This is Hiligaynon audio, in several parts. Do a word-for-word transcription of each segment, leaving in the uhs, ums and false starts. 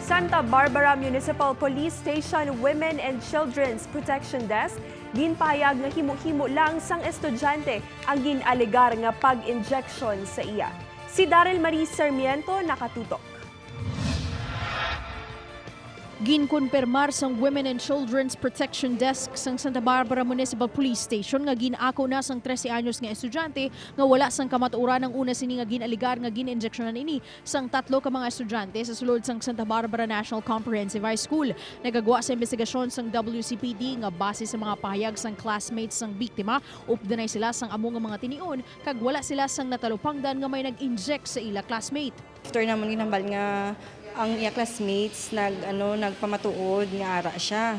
Santa Barbara Municipal Police Station Women and Children's Protection Desk ginpahayag nga himo-himo lang sang estudyante ang gin-alegar nga pag-injection sa iya. Si Daryl Marie Sarmiento nakatutok. Ginkonpermar sang Women and Children's Protection Desk sang Santa Barbara Municipal Police Station nga gin-ako na sang trese anyos nga estudyante nga wala sang kamatuoran ang una sini nga gin-alegar nga gin-injeksyonan ini sang tatlo ka mga estudyante sa sulod sang Santa Barbara National Comprehensive High School. Nagagwa sa imbestigasyon sang W C P D nga base sa mga pahayag sang classmates sang biktima, updanay sila sang amo nga mga tinion kag wala sila sang natalupangdan nga may nag-inject sa ila classmate. After namon ginhambal nga ang iya classmates nag, ano, nagpamatuod nga ara siya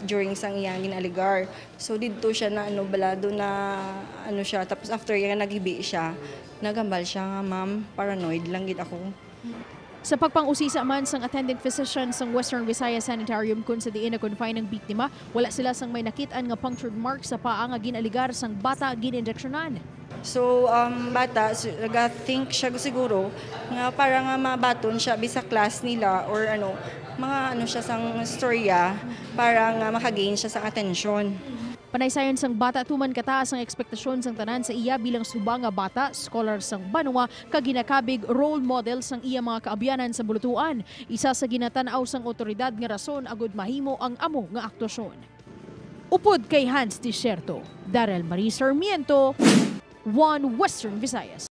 during sang iyang gin-alegar. So, didto siya na, ano, balado na, ano siya. Tapos after iya naghibi siya, naghambal siya nga, "Ma'am, paranoid lang gid ako." Sa pagpang-usisa man sang attending physician sang Western Visayas Sanitarium, kun sa diin na-confine ang biktima, wala sila sang may nakit-an nga punctured mark sa paa nga gin-alegar sang bata gin-injeksyonan. So, ang bata, su-, naga-think siya siguro nga para nga mabaton siya bi sa class nila or ano, mga ano siya sang storya para nga makagain siya sa atensyon. Panaysayon sang bata, tuman kataas ang ekspektasyon sang tanan sa iya bilang subang nga bata, scholar sang banwa, kag ginakabig role model sang iya mga kaabyanan sa bulutuan. Isa sa ginatan-aw sang awtoridad nga rason agud mahimo ang amo nga aktuasyon. Upod kay Hans Desierto, Daryl Marie Sarmiento, One Western Visayas.